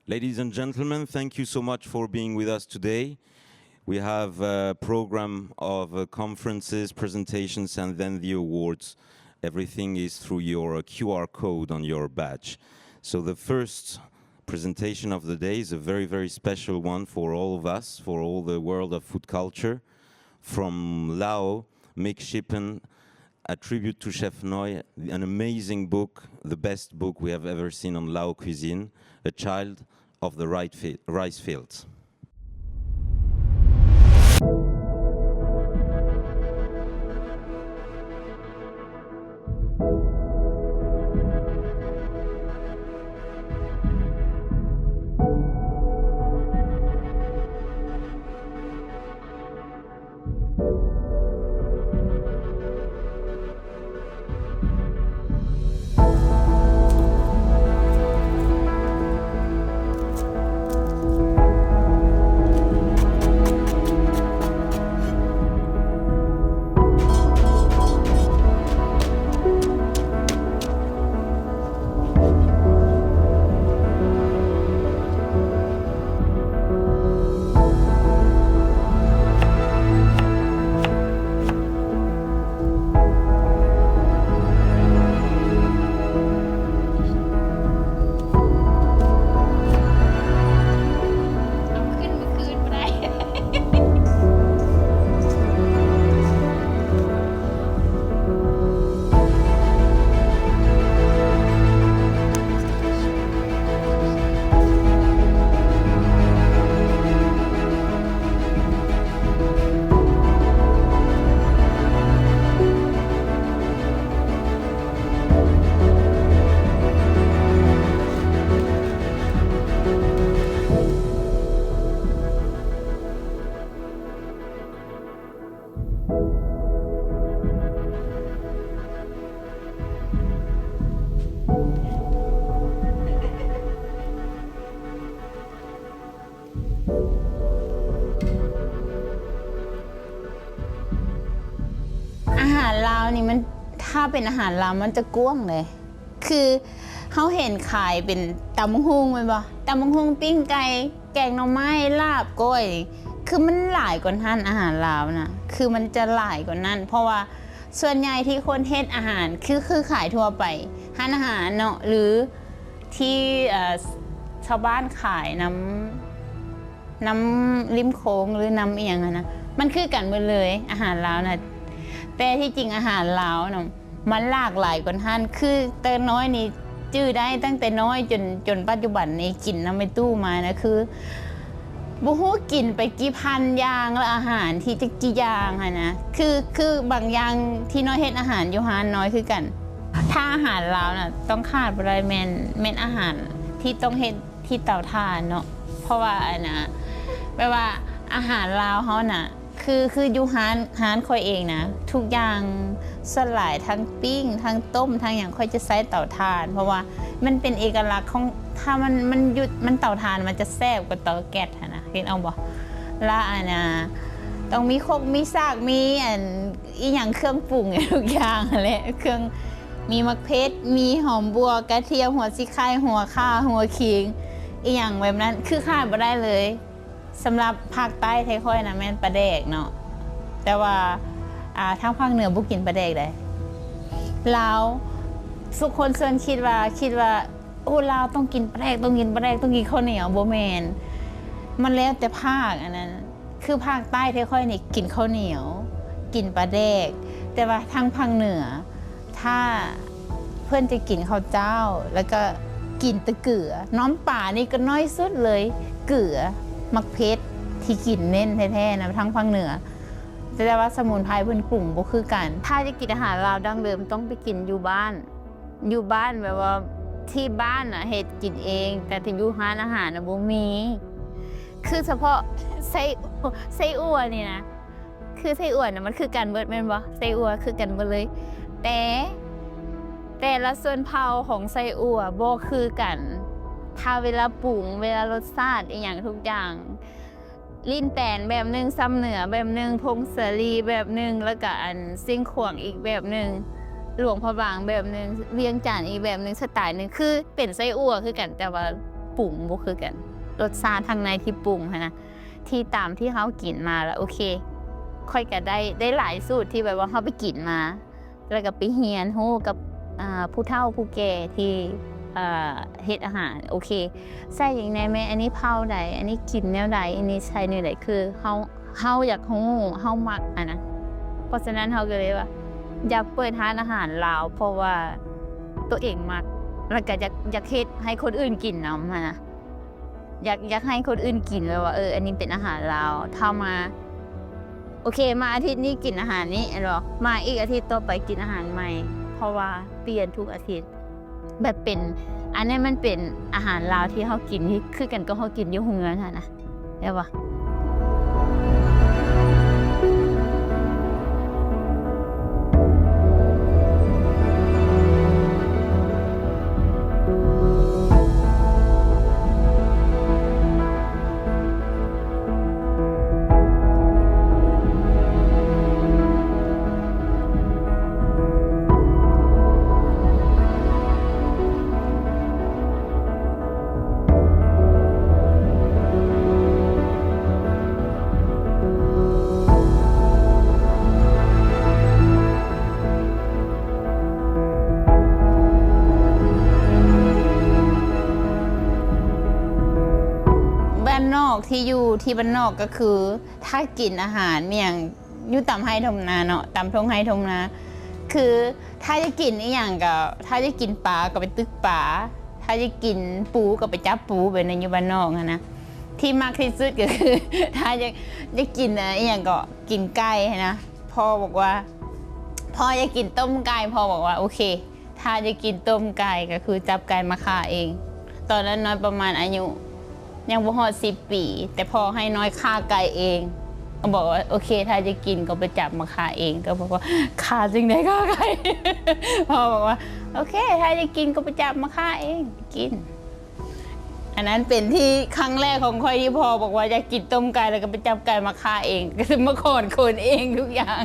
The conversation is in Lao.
Ladies and gentlemen, thank you so much for being with us today. We have a program of, uh, conferences, presentations, and then the awards. Everything is through your, uh, Q R code on your badge. So the first presentation of the day is a very, very special one for all of us, for all the world of food culture. From Lao, Mick Shippen, A Tribute to Chef Noi, an amazing book, the best book we have ever seen on Lao cuisine, A Child of the Right Fi-, Rice Fields. ອາຫານລາວນີ້ມັນ ຖ້າເປັນອາຫານລາວມັນຈະກວ້າງເລີຍ ຄືເຮົາເຫັນຂາຍເປັນຕຳບັກຫຸ່ງແມ່ນບໍ່? ຕຳບັກຫຸ່ງ ປີ້ງໄກ່ ແກງໜໍ່ໄມ້ ລາບ ກ້ອຍ ຄືມັນຫຼາຍກວ່ານັ້ນ ອາຫານລາວນະ ຄືມັນຈະຫຼາຍກວ່ານັ້ນ ເພາະວ່າສ່ວນໃຫຍ່ທີ່ຄົນເຮັດອາຫານ ຄື ຄືຂາຍທົ່ວໄປ ຮ້ານອາຫານເນາະ ຫຼືທີ່ ເອີ ຊາວບ້ານຂາຍນຳ ນຳລິມໂຂງ ຫຼືນຳອີ່ຫຍັງຫັ້ນນະ ມັນຄືກັນໝົດເລີຍ ອາຫານລາວນະ ແຕ່ທີ່ຈິງອາຫານລາວນະ ມັນຫຼາກຫຼາຍກວ່າຫັ້ນ ຄືແຕ່ນ້ອຍນີ້ຈື່ໄດ້ຕັ້ງແຕ່ນ້ອຍຈົນ ຈົນປັດຈຸບັນນີ້ກິນນຳແມ່ຕູ້ມານະ ຄືບໍ່ຮູ້ກິນໄປກີ່ພັນຢ່າງ ແລະອາຫານທີ່ຈັກກີ່ຢ່າງຫັ້ນນະ ຄື ຄືບາງຢ່າງທີ່ນ້ອຍເຮັດອາຫານຢູ່ຮ້ານນ້ອຍຄືກັນ ຖ້າອາຫານລາວນະ ຕ້ອງຂາດບໍ່ໄດ້ແມ່ນ ແມ່ນອາຫານທີ່ຕ້ອງເຮັດ ທີ່ເຕົາຖ່ານເນາະ ເພາະວ່າອັນນະ ແບບວ່າອາຫານລາວເຮົານະ ຄື ຄືຢູ່ຮ້ານ ຮ້ານຂ້ອຍເອງນະ ທຸກຢ່າງສ່ວນຫຼາຍທັງປີ້ງ ທັງຕົ້ມ ທັງຫຍັງ ຂ້ອຍຈະໃຊ້ເຕົາຖ່ານ ເພາະວ່າມັນເປັນເອກະລັກຂອງ ຖ້າມັນ ມັນຢູ່ ມັນເຕົາຖ່ານມັນຈະແຊບກວ່າເຕົາແກັສຫັ້ນນະ ເຫັນອອກບໍ່? ລະອັນນະ ຕ້ອງມີຄົກມີສາກ ມີອັນ ອີ່ຫຍັງເຄື່ອງປຸງທຸກຢ່າງຫັ້ນແຫຼະ ເຄື່ອງ ມີໝາກເຜັດ ມີຫອມບົ່ວ ກະທຽມ ຫົວສີໄຄ ຫົວຂ່າ ຫົວຂີງ ອີ່ຫຍັງແບບນັ້ນ ຄືຂາດບໍ່ໄດ້ເລີຍ. ສຳລັບພາກໃຕ້ໄທຂ້ອຍນະແມ່ນປາແດກເນາະ ແຕ່ວ່າ ອ່າ ທາງພາກເໜືອບໍ່ກິນປາແດກໃດ໋. ລາວ ທຸກຄົນສ່ວນຄິດວ່າ ຄິດວ່າ ໂອ້ ລາວຕ້ອງກິນປາແດກ ຕ້ອງກິນປາແດກ ຕ້ອງກິນເຂົ້າໜຽວ ບໍ່ແມ່ນ ມັນແລ້ວແຕ່ພາກອັນນັ້ນ. ຄືພາກໃຕ້ແທ້ຂ້ອຍນີ້ກິນເຂົ້າໜຽວ ກິນປາແດກ ແຕ່ວ່າທາງພາກເໜືອ ຖ້າເພິ່ນຈະກິນເຂົ້າເຈົ້າ ແລ້ວກໍກິນແຕ່ເກືອ ນ້ຳປານີ້ກໍໜ້ອຍສຸດເລີຍ ເກືອ ໝາກເຜັດ ທີ່ກິນເນັ້ນແທ້ໆນະ ທາງພາກເໜືອ ແຕ່ວ່າສະໝຸນໄພເພິ່ນປຸງບໍ່ຄືກັນ. ຖ້າຈະກິນອາຫານລາວດັ້ງເດີມ ຕ້ອງໄປກິນຢູ່ບ້ານ. ຢູ່ບ້ານແບບວ່າທີ່ບ້ານນະເຮັດກິນເອງ ແຕ່ທີ່ຢູ່ຮ້ານອາຫານນະບໍ່ມີ. ຄືສະເພາະໄສ້ ໄສ້ອົ່ວນີ້ນະ ຄືໄສ້ອົ່ວນະມັນຄືກັນເບິດແມ່ນບໍ່? ໄສ້ອົ່ວຄືກັນເບິດເລີຍ ແຕ່ ແຕ່ລະຊົນເຜົ່າຂອງໄສ້ອົ່ວບໍ່ຄືກັນ. ຖ້າເວລາປຸງ ເວລາລົດຊາດອີ່ຫຍັງທຸກຢ່າງ ລີ້ນແປນແບບໜຶ່ງ, ຊຳເໜືອແບບໜຶ່ງ, ຜົ້ງສາລີແບບໜຶ່ງ, ແລ້ວກະອັນຊຽງຂວາງອີກແບບໜຶ່ງ, ຫຼວງພະບາງແບບໜຶ່ງ, ວຽງຈັນອີກແບບໜຶ່ງ, ສະໄຕລ໌ໜຶ່ງ ຄືເປັນໄສ້ອົ່ວຄືກັນ ແຕ່ວ່າ ປຸງບໍ່ຄືກັນ ລົດຊາດທາງໃນທີ່ປຸງຫັ້ນນະ ທີ່ຕາມທີ່ເຮົາກິນມາລະໂອເຄ ຂ້ອຍກະໄດ້ ໄດ້ຫຼາຍສູດທີ່ແບບວ່າເຮົາໄປກິນມາ ແລ້ວກະໄປຮຽນຮູ້ກັບ ອ່າ ຜູ້ເຖົ້າຜູ້ແກ່ທີ່ ອ່າ ເຮັດອາຫານ ໂອເຄ ໃສ່ຫຍັງແດ່ແມ່ ອັນນີ້ເຜົາໃດ ອັນນີ້ກິນແນວໃດ ອັນນີ້ໃສ່ແນວໃດ ຄືເຮົາ ເຮົາຢາກຮູ້ ເຮົາມັກຫັ້ນນະ ເພາະສະນັ້ນເຮົາກະເລີຍວ່າ ຢາກເປີດຮ້ານອາຫານລາວ ເພາະວ່າໂຕເອງມັກ ແລ້ວກະຢາກ ຢາກເຮັດໃຫ້ຄົນອື່ນກິນນຳຫັ້ນນະ ຢາກ ຢາກໃຫ້ຄົນອື່ນກິນ ແບບວ່າ ເອີ ອັນນີ້ເປັນອາຫານລາວ ຖ້າມາ ໂອເຄ ມາອາທິດນີ້ກິນອາຫານນີ້ແມ່ນບໍ່ ມາອີກອາທິດຕໍ່ໄປກິນອາຫານໃໝ່ ເພາະວ່າປ່ຽນທຸກອາທິດ ແບບເປັນ ອັນນີ້ມັນເປັນອາຫານລາວທີ່ເຮົາກິນ ທີ່ຄືກັນກັບເຮົາກິນຢູ່ໂຮງງານຫັ້ນນະ ແມ່ນບໍ່? ບ້ານນອກ ທີ່ຢູ່ທີ່ບ້ານນອກກະຄື ຖ້າກິນອາຫານອີ່ຫຍັງ ຢູ່ຕາມໄຮ່ທົ່ງນາເນາະ ຕາມທົ່ງໄຮ່ທົ່ງນາ ຄືຖ້າຢາກກິນອີ່ຫຍັງກະ ຖ້າຢາກກິນປາກະໄປຕຶກປາ ຖ້າຢາກກິນປູກະໄປຈັບປູ ແບບນັ້ນ ຢູ່ບ້ານນອກຫັ້ນນະ ທີ່ມັກທີ່ສຸດກະຄື ຖ້າຢາກ ຢາກກິນ ອາ ອີ່ຫຍັງກະ ກິນໄກ່ຫັ້ນນະ ພໍ່ບອກວ່າ ພໍ່ຢາກກິນຕົ້ມໄກ່ ພໍ່ບອກວ່າ ໂອເຄ ຖ້າຢາກກິນຕົ້ມໄກ່ກະຄືຈັບໄກ່ມາຂ້າເອງ ຕອນນັ້ນນ້ອຍປະມານອາຍຸ ຍັງບໍ່ຮອດສິບປີ ແຕ່ພໍ່ໃຫ້ນ້ອຍຂ້າໄກ່ເອງ ກະບອກວ່າ ໂອເຄ ຖ້າຈະກິນກະໄປຈັບມາຂ້າເອງ ກະບອກວ່າ ຂ້າຈັ່ງໃດຂ້າໄກ່ ພໍ່ບອກວ່າ ໂອເຄ ຖ້າຈະກິນກະໄປຈັບມາຂ້າເອງ ກິນ ອັນນັ້ນເປັນທີ່ຄັ້ງແລກຂອງຂ້ອຍທີ່ພໍ່ບອກວ່າຢາກກິນຕົ້ມໄກ່ ແລ້ວກະໄປຈັບໄກ່ມາຂ້າເອງ ກະຊິມາຂອນຄົນເອງທຸກຢ່າງ.